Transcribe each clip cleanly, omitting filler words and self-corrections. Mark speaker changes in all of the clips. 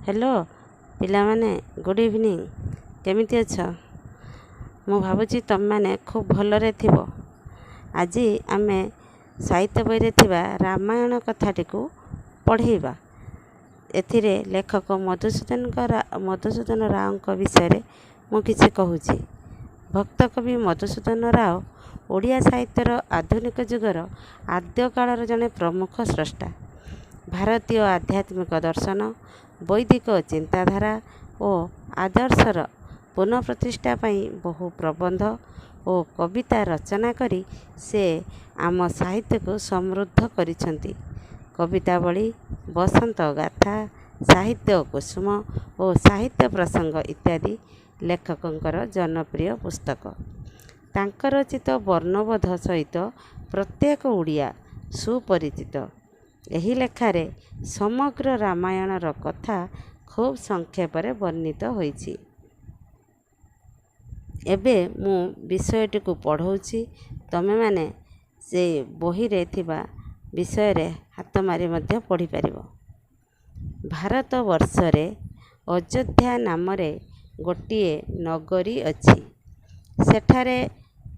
Speaker 1: Hello ପିଲାମାନେ, good evening. କେମିତି ଅଛ? ମୁଁ ଭାବୁଛି ତୁମେମାନେ ଖୁବ୍ ଭଲରେ ଥିବ। ଆଜି ଆମେ ସାହିତ୍ୟ ବହିରେ ଥିବା ରାମାୟଣ କଥାଟିକୁ ପଢ଼େଇବା। ଏଥିରେ ଲେଖକ ମଧୁସୂଦନ ରାଓଙ୍କ ବିଷୟରେ ମୁଁ କିଛି କହୁଛି। ଭକ୍ତକବି ମଧୁସୂଦନ ରାଓ ଓଡ଼ିଆ ସାହିତ୍ୟର ଆଧୁନିକ ଯୁଗର ଆଦ୍ୟକାଳର ଜଣେ ପ୍ରମୁଖ ସ୍ରଷ୍ଟା। ଭାରତୀୟ ଆଧ୍ୟାତ୍ମିକ ଦର୍ଶନ, ବୈଦିକ ଚିନ୍ତାଧାରା ଓ ଆଦର୍ଶର ପୁନଃ ପ୍ରତିଷ୍ଠା ପାଇଁ ବହୁ ପ୍ରବନ୍ଧ ଓ କବିତା ରଚନା କରି ସେ ଆମ ସାହିତ୍ୟକୁ ସମୃଦ୍ଧ କରିଛନ୍ତି। କବିତାବଳୀ, ବସନ୍ତ ଗାଥା, ସାହିତ୍ୟ କୁସୁମ ଓ ସାହିତ୍ୟ ପ୍ରସଙ୍ଗ ଇତ୍ୟାଦି ଲେଖକଙ୍କର ଜନପ୍ରିୟ ପୁସ୍ତକ। ତାଙ୍କ ରଚିତ ବର୍ଣ୍ଣବୋଧ ସହିତ ପ୍ରତ୍ୟେକ ଓଡ଼ିଆ ସୁପରିଚିତ। ଏହି ଲେଖାରେ ସମଗ୍ର ରାମାୟଣର କଥା ଖୁବ୍ ସଂକ୍ଷେପରେ ବର୍ଣ୍ଣିତ ହୋଇଛି। ଏବେ ମୁଁ ବିଷୟଟିକୁ ପଢ଼ଉଛି, ତୁମେମାନେ ସେ ବହିରେ ଥିବା ବିଷୟରେ ହାତ ମାରି ମଧ୍ୟ ପଢ଼ିପାରିବ। ଭାରତବର୍ଷରେ ଅଯୋଧ୍ୟା ନାମରେ ଗୋଟିଏ ନଗରୀ ଅଛି। ସେଠାରେ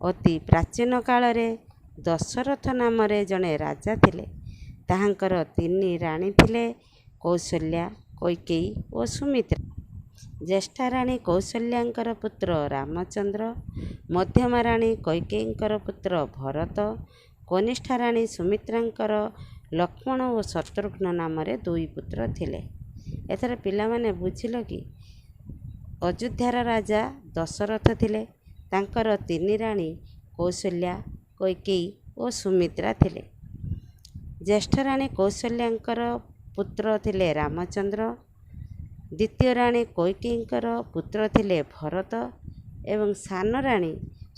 Speaker 1: ଅତି ପ୍ରାଚୀନ କାଳରେ ଦଶରଥ ନାମରେ ଜଣେ ରାଜା ଥିଲେ। ତାହାଙ୍କର ତିନି ରାଣୀ ଥିଲେ, କୌଶଲ୍ୟା, କୈକେୟୀ ଓ ସୁମିତ୍ରା। ଜ୍ୟେଷ୍ଠା ରାଣୀ କୌଶଲ୍ୟାଙ୍କର ପୁତ୍ର ରାମଚନ୍ଦ୍ର, ମଧ୍ୟମା ରାଣୀ କୈକେୟୀଙ୍କର ପୁତ୍ର ଭରତ, କନିଷ୍ଠା ରାଣୀ ସୁମିତ୍ରାଙ୍କର ଲକ୍ଷ୍ମଣ ଓ ଶତ୍ରୁଘ୍ନ ନାମରେ ଦୁଇ ପୁତ୍ର ଥିଲେ। ଏଥର ପିଲାମାନେ ବୁଝିଲ କି? ଅଯୋଧ୍ୟାର ରାଜା ଦଶରଥ ଥିଲେ। ତାଙ୍କର ତିନି ରାଣୀ କୌଶଲ୍ୟା, କୈକେୟୀ ଓ ସୁମିତ୍ରା ଥିଲେ। ଜ୍ୟେଷ୍ଠ ରାଣୀ କୌଶଲ୍ୟାଙ୍କର ପୁତ୍ର ଥିଲେ ରାମଚନ୍ଦ୍ର, ଦ୍ୱିତୀୟ ରାଣୀ କୈକେୟୀଙ୍କର ପୁତ୍ର ଥିଲେ ଭରତ ଏବଂ ସାନ ରାଣୀ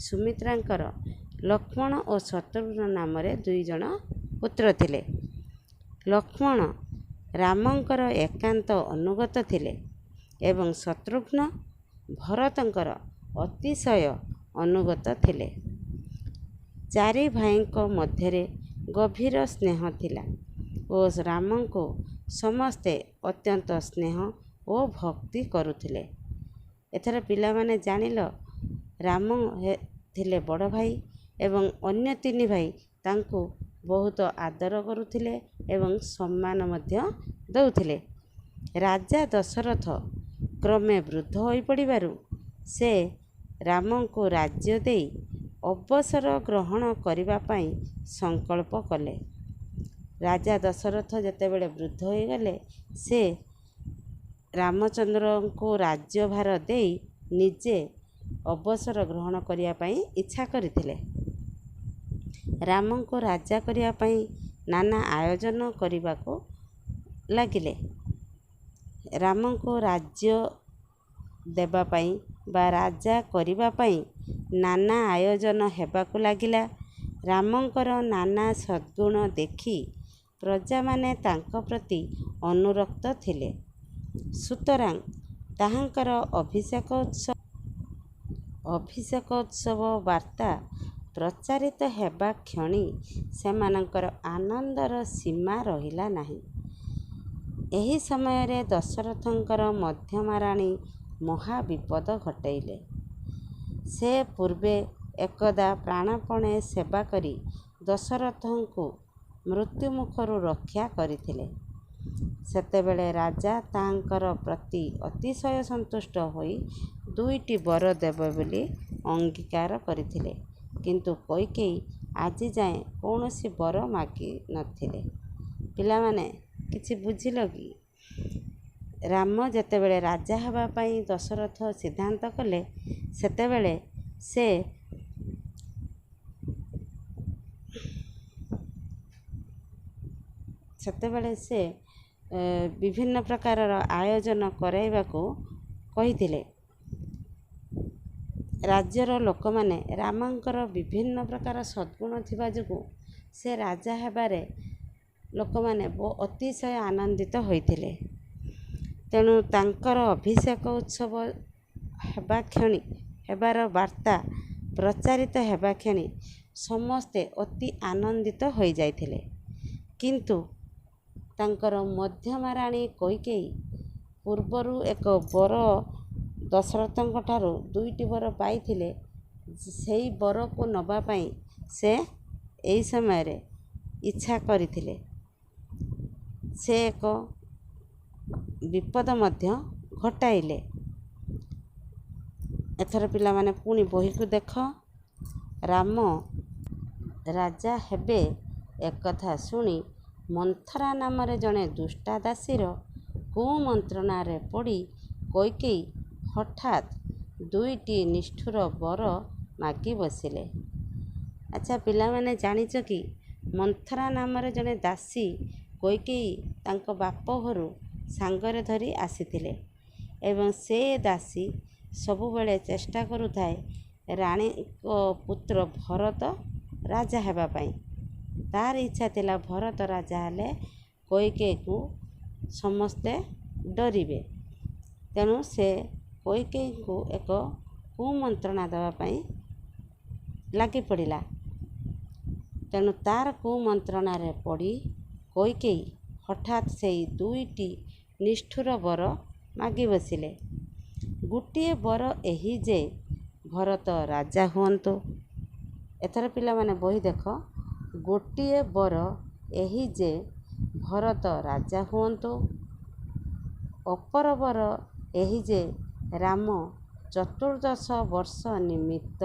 Speaker 1: ସୁମିତ୍ରାଙ୍କର ଲକ୍ଷ୍ମଣ ଓ ଶତ୍ରୁଘ୍ନ ନାମରେ ଦୁଇ ଜଣ ପୁତ୍ର ଥିଲେ। ଲକ୍ଷ୍ମଣ ରାମଙ୍କର ଏକାନ୍ତ ଅନୁଗତ ଥିଲେ ଏବଂ ଶତ୍ରୁଘ୍ନ ଭରତଙ୍କର ଅତିଶୟ ଅନୁଗତ ଥିଲେ। ଚାରି ଭାଇଙ୍କ ମଧ୍ୟରେ ଗଭୀର ସ୍ନେହ ଥିଲା ଓ ରାମଙ୍କୁ ସମସ୍ତେ ଅତ୍ୟନ୍ତ ସ୍ନେହ ଓ ଭକ୍ତି କରୁଥିଲେ। ଏଥର ପିଲାମାନେ ଜାଣିଲ, ରାମ ଥିଲେ ବଡ଼ ଭାଇ ଏବଂ ଅନ୍ୟ ତିନି ଭାଇ ତାଙ୍କୁ ବହୁତ ଆଦର କରୁଥିଲେ ଏବଂ ସମ୍ମାନ ମଧ୍ୟ ଦେଉଥିଲେ। ରାଜା ଦଶରଥ କ୍ରମେ ବୃଦ୍ଧ ହୋଇପଡ଼ିବାରୁ ସେ ରାମଙ୍କୁ ରାଜ୍ୟ ଦେଇ ଅବସର ଗ୍ରହଣ କରିବା ପାଇଁ ସଂକଳ୍ପ କଲେ। ରାଜା ଦଶରଥ ଯେତେବେଳେ ବୃଦ୍ଧ ହୋଇଗଲେ, ସେ ରାମଚନ୍ଦ୍ରଙ୍କୁ ରାଜ୍ୟଭାର ଦେଇ ନିଜେ ଅବସର ଗ୍ରହଣ କରିବା ପାଇଁ ଇଚ୍ଛା କରିଥିଲେ। ରାମଙ୍କୁ ରାଜା କରିବା ପାଇଁ ନାନା ଆୟୋଜନ କରିବାକୁ ଲାଗିଲେ। ରାମଙ୍କୁ ରାଜ୍ୟ ଦେବା ପାଇଁ ବା ରାଜା କରିବା ପାଇଁ ନାନା ଆୟୋଜନ ହେବାକୁ ଲାଗିଲା। ରାମଙ୍କର ନାନା ସଦ୍ଗୁଣ ଦେଖି ପ୍ରଜାମାନେ ତାଙ୍କ ପ୍ରତି ଅନୁରକ୍ତ ଥିଲେ। ସୁତରାଂ ତାହାଙ୍କର ଅଭିଷେକ ଉତ୍ସବ ବାର୍ତ୍ତା ପ୍ରଚାରିତ ହେବା କ୍ଷଣି ସେମାନଙ୍କର ଆନନ୍ଦର ସୀମା ରହିଲା ନାହିଁ। ଏହି ସମୟରେ ଦଶରଥଙ୍କର ମଧ୍ୟମା ରାଣୀ ମହାବିପଦ ଘଟାଇଲେ। ସେ ପୂର୍ବେ ଏକଦା ପ୍ରାଣପଣେ ସେବା କରି ଦଶରଥଙ୍କୁ ମୃତ୍ୟୁମୁଖରୁ ରକ୍ଷା କରିଥିଲେ। ସେତେବେଳେ ରାଜା ତାହାଙ୍କର ପ୍ରତି ଅତିଶୟ ସନ୍ତୁଷ୍ଟ ହୋଇ ଦୁଇଟି ବର ଦେବେ ବୋଲି ଅଙ୍ଗୀକାର କରିଥିଲେ। କିନ୍ତୁ କୈକେୟୀ ଆଜିଯାଏଁ କୌଣସି ବର ମାଗି ନଥିଲେ। ପିଲାମାନେ କିଛି ବୁଝିଲ କି? ରାମ ଯେତେବେଳେ ରାଜା ହେବା ପାଇଁ ଦଶରଥ ସିଦ୍ଧାନ୍ତ କଲେ, ସେତେବେଳେ ସେ ବିଭିନ୍ନ ପ୍ରକାରର ଆୟୋଜନ କରାଇବାକୁ କହିଥିଲେ। ରାଜ୍ୟର ଲୋକମାନେ ରାମଙ୍କର ବିଭିନ୍ନ ପ୍ରକାର ସଦ୍ଗୁଣ ଥିବା ଯୋଗୁଁ ସେ ରାଜା ହେବାରେ ଲୋକମାନେ ଅତିଶୟ ଆନନ୍ଦିତ ହୋଇଥିଲେ। ତେଣୁ ତାଙ୍କର ଅଭିଷେକ ଉତ୍ସବ ହେବା କ୍ଷଣି ହେବାର ବାର୍ତ୍ତା ପ୍ରଚାରିତ ହେବା କ୍ଷଣି ସମସ୍ତେ ଅତି ଆନନ୍ଦିତ ହୋଇଯାଇଥିଲେ। କିନ୍ତୁ ତାଙ୍କର ମଧ୍ୟମା ରାଣୀ କୈକେୟୀ ପୂର୍ବରୁ ଏକ ବର ଦଶରଥଙ୍କ ଠାରୁ ଦୁଇଟି ବର ପାଇଥିଲେ, ସେଇ ବରକୁ ନେବା ପାଇଁ ସେ ଏହି ସମୟରେ ଇଚ୍ଛା କରିଥିଲେ। ସେ ଏକ ବିପଦ ମଧ୍ୟ ଘଟାଇଲେ। ଏଥର ପିଲାମାନେ ପୁଣି ବହିକୁ ଦେଖ। ରାମ ରାଜା ହେବେ ଏକଥା ଶୁଣି ମନ୍ଥରା ନାମରେ ଜଣେ ଦୁଷ୍ଟା ଦାସୀର କୁମନ୍ତ୍ରଣାରେ ପଡ଼ି କୈକେୟୀ ହଠାତ୍ ଦୁଇଟି ନିଷ୍ଠୁର ବର ମାଗି ବସିଲେ। ଆଚ୍ଛା ପିଲାମାନେ, ଜାଣିଛ କି ମନ୍ଥରା ନାମରେ ଜଣେ ଦାସୀ କୈକେୟୀ ତାଙ୍କ ବାପ ଘରୁ ସାଙ୍ଗରେ ଧରି ଆସିଥିଲେ, ଏବଂ ସେ ଦାସୀ ସବୁବେଳେ ଚେଷ୍ଟା କରୁଥାଏ ରାଣୀଙ୍କ ପୁତ୍ର ଭରତ ରାଜା ହେବା ପାଇଁ। ତାର ଇଚ୍ଛା ଥିଲା ଭରତ ରାଜା ହେଲେ କୈକେୟୀକୁ ସମସ୍ତେ ଡରିବେ। ତେଣୁ ସେ କୈକେୟୀଙ୍କୁ ଏକ କୁମନ୍ତ୍ରଣା ଦେବା ପାଇଁ ଲାଗି ପଡ଼ିଲା। ତେଣୁ ତାର କୁମନ୍ତ୍ରଣାରେ ପଡ଼ି କୈକେୟୀ ହଠାତ୍ ସେଇ ଦୁଇଟି ନିଷ୍ଠୁର ବର ମାଗି ବସିଲେ। ଗୋଟିଏ ବର ଏହି ଯେ ଭରତ ରାଜା ହୁଅନ୍ତୁ। ଏଥର ପିଲାମାନେ ବହି ଦେଖ। ଗୋଟିଏ ବର ଏହି ଯେ ଭରତ ରାଜା ହୁଅନ୍ତୁ, ଅପର ବର ଏହି ଯେ ରାମ 14 ବର୍ଷ ନିମିତ୍ତ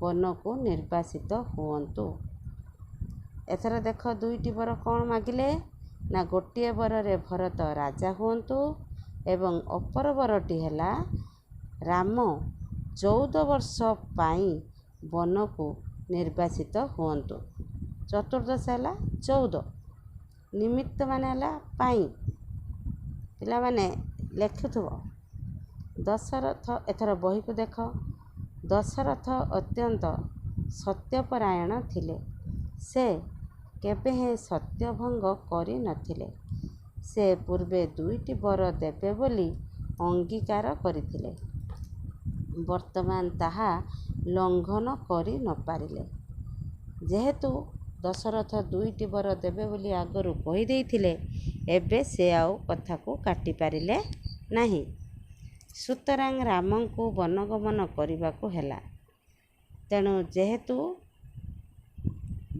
Speaker 1: ବନକୁ ନିର୍ବାସିତ ହୁଅନ୍ତୁ। ଏଥର ଦେଖ, ଦୁଇଟି ବର କ'ଣ ମାଗିଲେ ନା, ଗୋଟିଏ ବରରେ ଭରତ ରାଜା ହୁଅନ୍ତୁ ଏବଂ ଅପର ବରଟି ହେଲା ରାମ 14 ବର୍ଷ ପାଇଁ ବନକୁ ନିର୍ବାସିତ ହୁଅନ୍ତୁ। ଚତୁର୍ଦ୍ଦଶ ହେଲା 14, ନିମିତ୍ତ ମାନେ ହେଲା ପାଇଁ। ପିଲାମାନେ ଲେଖୁଥିବ। ଦଶରଥ, ଏଥର ବହିକୁ ଦେଖ। ଦଶରଥ ଅତ୍ୟନ୍ତ ସତ୍ୟପରାୟଣ ଥିଲେ। ସେ କେବେ ହେଁ ସତ୍ୟଭଙ୍ଗ କରିନଥିଲେ। ସେ ପୂର୍ବେ ଦୁଇଟି ବର ଦେବେ ବୋଲି ଅଙ୍ଗୀକାର କରିଥିଲେ, ବର୍ତ୍ତମାନ ତାହା ଲଙ୍ଘନ କରି ନପାରିଲେ। ଯେହେତୁ ଦଶରଥ ଦୁଇଟି ବର ଦେବେ ବୋଲି ଆଗରୁ କହିଦେଇଥିଲେ, ଏବେ ସେ ଆଉ କଥାକୁ କାଟିପାରିଲେ ନାହିଁ। ସୁତରାଂ ରାମଙ୍କୁ ବନଗମନ କରିବାକୁ ହେଲା। ତେଣୁ ଯେହେତୁ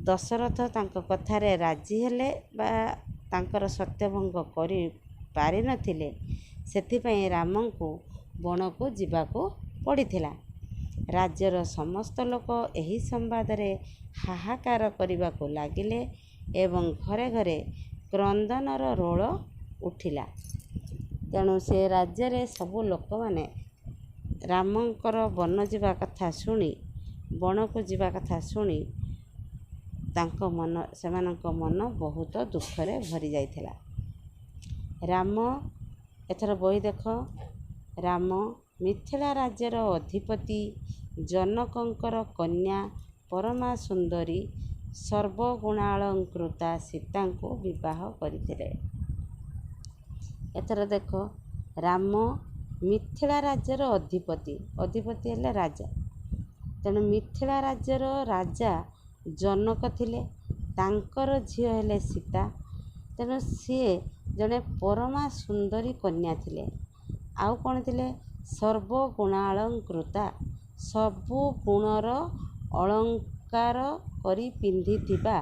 Speaker 1: ଦଶରଥ ତାଙ୍କ କଥାରେ ରାଜି ହେଲେ ବା ତାଙ୍କର ସତ୍ୟଭଙ୍ଗ କରିପାରିନଥିଲେ, ସେଥିପାଇଁ ରାମଙ୍କୁ ବଣକୁ ଯିବାକୁ ପଡ଼ିଥିଲା। ରାଜ୍ୟର ସମସ୍ତ ଲୋକ ଏହି ସମ୍ବାଦରେ ହାହାକାର କରିବାକୁ ଲାଗିଲେ ଏବଂ ଘରେ ଘରେ କ୍ରନ୍ଦନର ରୋଳ ଉଠିଲା। ତେଣୁ ସେ ରାଜ୍ୟରେ ସବୁ ଲୋକମାନେ ରାମଙ୍କର ବନ ଯିବା କଥା ଶୁଣି, ବଣକୁ ଯିବା କଥା ଶୁଣି ତାଙ୍କ ମନ, ସେମାନଙ୍କ ମନ ବହୁତ ଦୁଃଖରେ ଭରି ଯାଇଥିଲା। ରାମ, ଏଥର ବହି ଦେଖ। ରାମ ମିଥିଳା ରାଜ୍ୟର ଅଧିପତି ଜନକଙ୍କର କନ୍ୟା ପରମା ସୁନ୍ଦରୀ ସର୍ବଗୁଣାଳଙ୍କୃତା ସୀତାଙ୍କୁ ବିବାହ କରିଥିଲେ। ଏଥର ଦେଖ, ରାମ ମିଥିଳା ରାଜ୍ୟର ଅଧିପତି, ଅଧିପତି ହେଲେ ରାଜା। ତେଣୁ ମିଥିଳା ରାଜ୍ୟର ରାଜା ଜନକ ଥିଲେ, ତାଙ୍କର ଝିଅ ହେଲେ ସୀତା। ତେଣୁ ସିଏ ଜଣେ ପରମା ସୁନ୍ଦରୀ କନ୍ୟା ଥିଲେ। ଆଉ କ'ଣ ଥିଲେ? ସର୍ବଗୁଣାଳଙ୍କୃତା, ସବୁ ଗୁଣର ଅଳଙ୍କାର କରି ପିନ୍ଧିଥିବା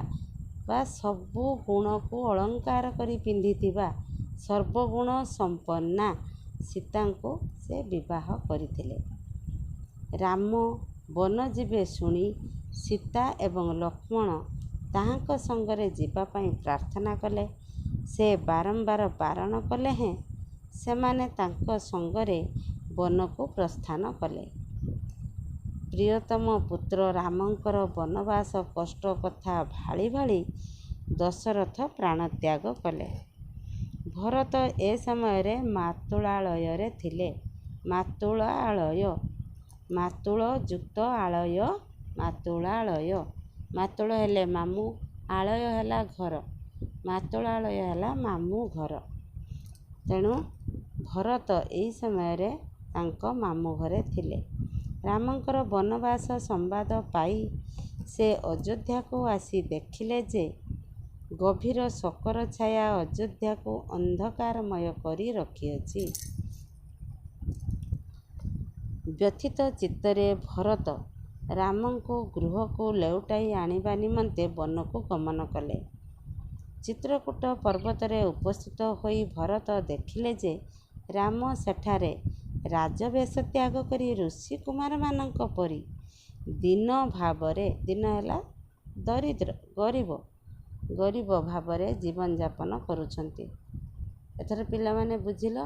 Speaker 1: ବା ସବୁ ଗୁଣକୁ ଅଳଙ୍କାର କରି ପିନ୍ଧିଥିବା ସର୍ବଗୁଣ ସମ୍ପନ୍ନା ସୀତାଙ୍କୁ ସେ ବିବାହ କରିଥିଲେ। ରାମ ବନ ଯିବେ ଶୁଣି ସୀତା ଏବଂ ଲକ୍ଷ୍ମଣ ତାହାଙ୍କ ସଙ୍ଗରେ ଯିବା ପାଇଁ ପ୍ରାର୍ଥନା କଲେ। ସେ ବାରମ୍ବାର ବାରଣ କଲେ ହେଁ ସେମାନେ ତାଙ୍କ ସଙ୍ଗରେ ବନକୁ ପ୍ରସ୍ଥାନ କଲେ। ପ୍ରିୟତମ ପୁତ୍ର ରାମଙ୍କର ବନବାସ କଷ୍ଟ କଥା ଭାଳି ଭାଳି ଦଶରଥ ପ୍ରାଣତ୍ୟାଗ କଲେ। ଭରତ ଏ ସମୟରେ ମାତୁଳାଳୟରେ ଥିଲେ। ମାତୁଳାଳୟ, ମାତୁଳ ଯୁକ୍ତ ଆଳୟ, ମାତୁଳାଳୟ। ମାତୁଳ ହେଲେ ମାମୁଁ, ଆଳୟ ହେଲା ଘର, ମାତୁଳାଳୟ ହେଲା ମାମୁଁ ଘର। ତେଣୁ ଭରତ ଏହି ସମୟରେ ତାଙ୍କ ମାମୁଁ ଘରେ ଥିଲେ। ରାମଙ୍କର ବନବାସ ସମ୍ବାଦ ପାଇ ସେ ଅଯୋଧ୍ୟାକୁ ଆସି ଦେଖିଲେ ଯେ ଗଭୀର ଶୋକର ଛାୟା ଅଯୋଧ୍ୟାକୁ ଅନ୍ଧକାରମୟ କରି ରଖିଅଛି। ବ୍ୟଥିତ ଚିତ୍ତରେ ଭରତ ରାମଙ୍କୁ ଗୃହକୁ ଲେଉଟାଇ ଆଣିବା ନିମନ୍ତେ ବନକୁ ଗମନ କଲେ। ଚିତ୍ରକୂଟ ପର୍ବତରେ ଉପସ୍ଥିତ ହୋଇ ଭରତ ଦେଖିଲେ ଯେ ରାମ ସେଠାରେ ରାଜବେଶ ତ୍ୟାଗ କରି ଋଷିକୁମାରମାନଙ୍କ ପରି ଦୀନ ଭାବରେ, ଦୀନ ହେଲା ଦରିଦ୍ର, ଗରିବ, ଗରିବ ଭାବରେ ଜୀବନଯାପନ କରୁଛନ୍ତି। ଏଥର ପିଲାମାନେ ବୁଝିଲ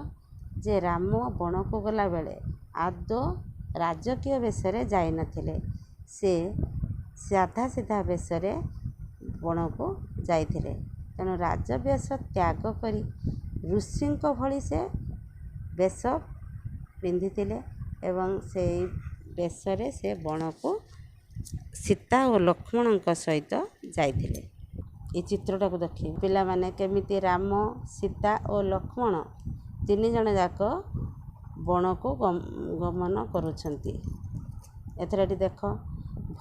Speaker 1: ଯେ ରାମ ବଣକୁ ଗଲାବେଳେ ଆଦୌ ରାଜକୀୟ ବେଶରେ ଯାଇନଥିଲେ, ସେ ସାଧା ସିଧା ବେଶରେ ବଣକୁ ଯାଇଥିଲେ। ତେଣୁ ରାଜବେଶ ତ୍ୟାଗ କରି ଋଷିଙ୍କ ଭଳି ସେ ବେଶ ପିନ୍ଧିଥିଲେ ଏବଂ ସେଇ ବେଶରେ ସେ ବଣକୁ ସୀତା ଓ ଲକ୍ଷ୍ମଣଙ୍କ ସହିତ ଯାଇଥିଲେ। ଏ ଚିତ୍ରଟାକୁ ଦେଖି ପିଲାମାନେ, କେମିତି ରାମ, ସୀତା ଓ ଲକ୍ଷ୍ମଣ ତିନି ଜଣ ଯାକ ବଣକୁ ଗମନ କରୁଛନ୍ତି। ଏଥର ଏଠି ଦେଖ,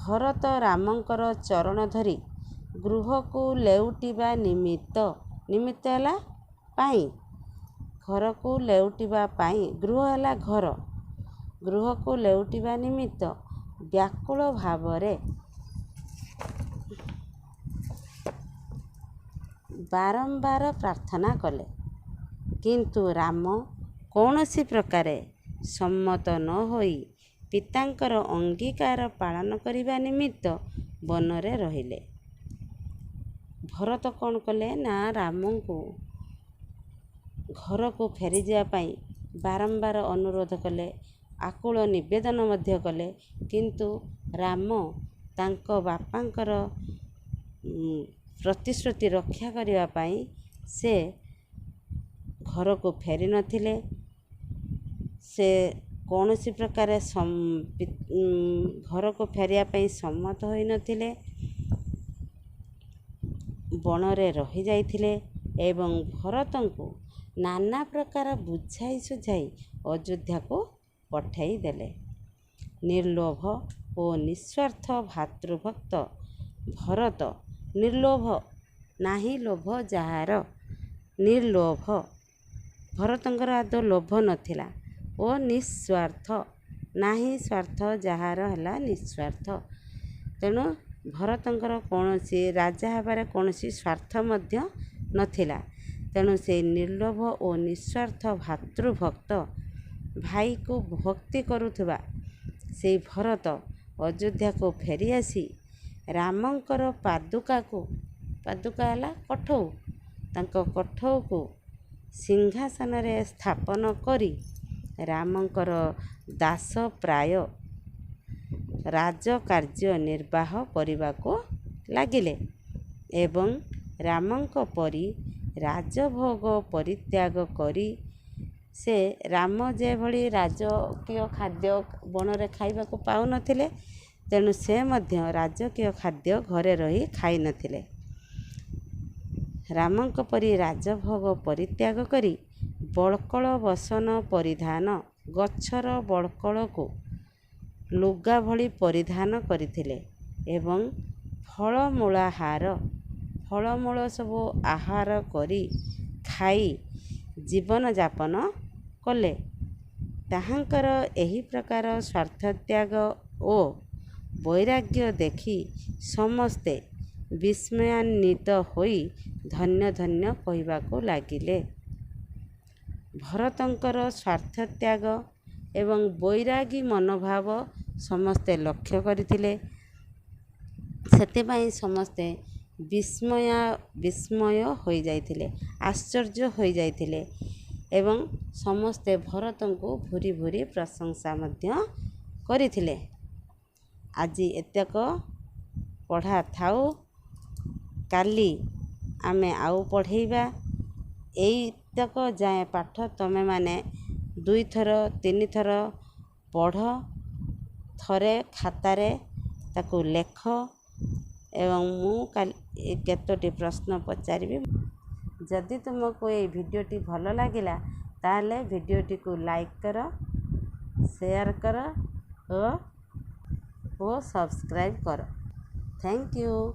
Speaker 1: ଭରତ ରାମଙ୍କର ଚରଣ ଧରି ଗୃହକୁ ଲେଉଟିବା ନିମିତ୍ତ, ନିମିତ୍ତ ହେଲା ପାଇଁ, ଘରକୁ ଲେଉଟିବା ପାଇଁ, ଗୃହ ହେଲା ଘର, ଗୃହକୁ ଲେଉଟିବା ନିମିତ୍ତ ବ୍ୟାକୁଳ ଭାବରେ ବାରମ୍ବାର ପ୍ରାର୍ଥନା କଲେ। କିନ୍ତୁ ରାମ କୌଣସି ପ୍ରକାରେ ସମ୍ମତ ନ ହୋଇ ପିତାଙ୍କର ଅଙ୍ଗୀକାର ପାଳନ କରିବା ନିମିତ୍ତ ବନରେ ରହିଲେ। ଭରତ କ'ଣ କଲେ ନା ରାମଙ୍କୁ ଘରକୁ ଫେରିଯିବା ପାଇଁ ବାରମ୍ବାର ଅନୁରୋଧ କଲେ, ଆକୁଳ ନିବେଦନ ମଧ୍ୟ କଲେ। କିନ୍ତୁ ରାମ ତାଙ୍କ ବାପାଙ୍କର ପ୍ରତିଶ୍ରୁତି ରକ୍ଷା କରିବା ପାଇଁ ସେ ଘରକୁ ଫେରି ନଥିଲେ। ସେ କୌଣସି ପ୍ରକାରେ ଘରକୁ ଫେରିବା ପାଇଁ ସମ୍ମତ ହୋଇନଥିଲେ, ବଣରେ ରହିଯାଇଥିଲେ ଏବଂ ଭରତଙ୍କୁ ନାନା ପ୍ରକାର ବୁଝାଇ ସୁଝାଇ ଅଯୋଧ୍ୟାକୁ ପଠାଇ ଦେଲେ। ନିର୍ଲୋଭ ଓ ନିସ୍ୱାର୍ଥ ଭାତୃଭକ୍ତ ଭରତ, ନିର୍ଲୋଭ ନାହିଁ ଲୋଭ ଯାହାର, ନିର୍ଲୋଭ, ଭରତଙ୍କର ଆଦୌ ଲୋଭ ନଥିଲା, ଓ ନିସ୍ୱାର୍ଥ ନାହିଁ ସ୍ୱାର୍ଥ ଯାହାର ହେଲା ନିସ୍ୱାର୍ଥ। ତେଣୁ ଭରତଙ୍କର କୌଣସି ରାଜା ହେବାରେ କୌଣସି ସ୍ୱାର୍ଥ ମଧ୍ୟ ନଥିଲା। ତେଣୁ ସେ ନିର୍ଲୋଭ ଓ ନିସ୍ୱାର୍ଥ ଭାତୃଭକ୍ତ, ଭାଇକୁ ଭକ୍ତି କରୁଥିବା ସେଇ ଭରତ ଅଯୋଧ୍ୟାକୁ ଫେରିଆସି ରାମଙ୍କର ପାଦୁକାକୁ, ପାଦୁକା ହେଲା କଠଉ, ତାଙ୍କ କଠଉକୁ ସିଂହାସନରେ ସ୍ଥାପନ କରି ରାମଙ୍କର ଦାସ ପ୍ରାୟ ରାଜକାର୍ଯ୍ୟ ନିର୍ବାହ କରିବାକୁ ଲାଗିଲେ ଏବଂ ରାମଙ୍କ ପରି ରାଜଭୋଗ ପରିତ୍ୟାଗ କରି, ସେ ରାମ ଯେଭଳି ରାଜକୀୟ ଖାଦ୍ୟ ବଣରେ ଖାଇବାକୁ ପାଉନଥିଲେ, ତେଣୁ ସେ ମଧ୍ୟ ରାଜକୀୟ ଖାଦ୍ୟ ଘରେ ରହି ଖାଇନଥିଲେ। ରାମଙ୍କ ପରି ରାଜଭୋଗ ପରିତ୍ୟାଗ କରି ବଳ୍କଳ ବସନ ପରିଧାନ, ଗଛର ବଳ୍କଳକୁ ଲୁଗା ଭଳି ପରିଧାନ କରିଥିଲେ ଏବଂ ଫଳମୂଳାହାର, ଫଳମୂଳ ସବୁ ଆହାର କରି ଖାଇ ଜୀବନଯାପନ କଲେ। ତାହାଙ୍କର ଏହି ପ୍ରକାର ସ୍ୱାର୍ଥତ୍ୟାଗ ଓ ବୈରାଗ୍ୟ ଦେଖି ସମସ୍ତେ ବିସ୍ମୟାନ୍ୱିତ ହୋଇ ଧନ୍ୟ ଧନ୍ୟ କହିବାକୁ ଲାଗିଲେ। ଭରତଙ୍କର ସ୍ୱାର୍ଥତ୍ୟାଗ ଏବଂ ବୈରାଗୀ ମନୋଭାବ ସମସ୍ତେ ଲକ୍ଷ୍ୟ କରିଥିଲେ, ସେଥିପାଇଁ ସମସ୍ତେ ବିସ୍ମୟ ହୋଇଯାଇଥିଲେ, ଆଶ୍ଚର୍ଯ୍ୟ ହୋଇଯାଇଥିଲେ ଏବଂ ସମସ୍ତେ ଭରତଙ୍କୁ ଭୁରି ଭୁରି ପ୍ରଶଂସା ମଧ୍ୟ କରିଥିଲେ। ଆଜି ଏତକ ପଢ଼ା ଥାଉ, କାଲି ଆମେ ଆଉ ପଢ଼େଇବା। ଏଇତକ ଯାଏଁ ପାଠ ତମେମାନେ 2ଥର 3ଥର ପଢ଼, ଥରେ ଖାତାରେ ତାକୁ ଲେଖ ଏବଂ ମୁଁ କାଲି କେତୋଟି ପ୍ରଶ୍ନ ପଚାରିବି। ଯଦି ତୁମକୁ ଏଇ ଭିଡ଼ିଓଟି ଭଲ ଲାଗିଲା ତାହେଲେ ଭିଡ଼ିଓଟିକୁ ଲାଇକ୍ କର, ସେୟାର କର ଓ ସବସ୍କ୍ରାଇବ୍ କର। Thank you.